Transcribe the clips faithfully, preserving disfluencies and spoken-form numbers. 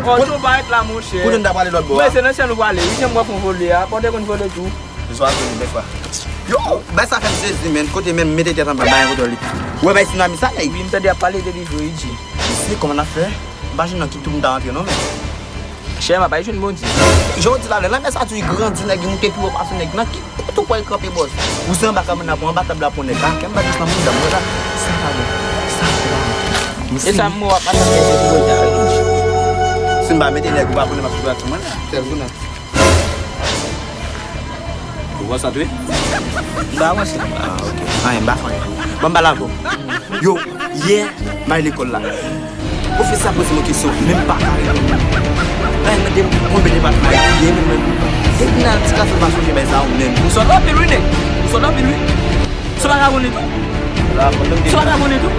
Kote w parèt la, monchè? Kote n ta prale lòt bò a? Mwen, se nan syèl ou prale. Wi, jan m wè fon vole a. Pòtè konn vole tou. Jiswa vini, dèfwa. Yo, bay sa fè m sezi, menn. Kote menm mete tèt anba, bay kote li. Ou wè bay tsunami sa, nèg? Wi, m tande y ap pale de li vre, wi, G. Mesye, kòman n ap fè? M pa jwenn nan ki twou m ta rantre, non, menn. Chè, m ap al jwenn Bondye. Jan w di la, lè lanmè sa tou, li grandi, nèg, li moute pi wo pase nèg. Nan ki kote w kwè l kanpe, bòs? Ou se anba kabann la pou anba tab la pou nèg. A, kè m bat jis nan moun dam, wè la. Sa pa bon. Sa pa bon. E sa m wè w ap atake se pou bòs la. Si m pa mete nèg, ou pa konnen m ap sou plat sou mwen la. Sèl jounen. Ou wè sa tou? M pa wè sa. Ah, ok. Anyen, m pa fè anyen. Bon, m pale avè w. Yo, yè, m al lekòl la. Pwofesè a poze m yon kesyon, men m pa ka reponn. Anyen, mande m konbyen depatman Ayiti gen, men mwen, depi nan ti klas, m pa sonje bay sa yo menm. Ou sòt anpil, wi, nèg. Ou sòt anpil, wi. Sa pa ka konnen tou? Sa pa ka konnen tou? Sa pa ka konnen tou?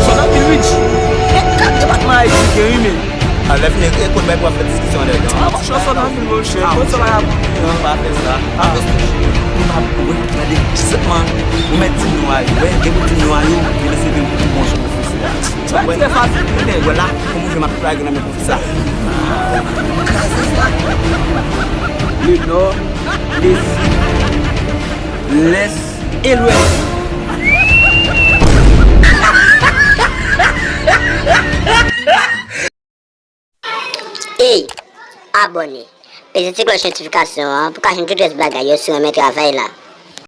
Sa pa ka konnen tou? E kat depatman Ayiti gen, wi, men. A, lè fini, e, kot bay pou ap fè diskisyon lè, non? A, monchè, sa nan fil, monchè. A, monchè, sa pa ka konnen. Non, pa fè sa. A, monchè, ou pa, wi, gade, sèlman, ou mèt di non a yo, wè, depi ou di non a yo, ou vin lese vin pi bon sou pwofesè a. Wè, trè fasil, wi, nèg. Wè la, kòman ou fè m ap plage nan men pwofesè a? Le nò, le sid, lès, e lwès. Ey, abòne, peze ti klòch notifikasyon an pou ka jwenn tout rès bagay yo si w renmen travay la.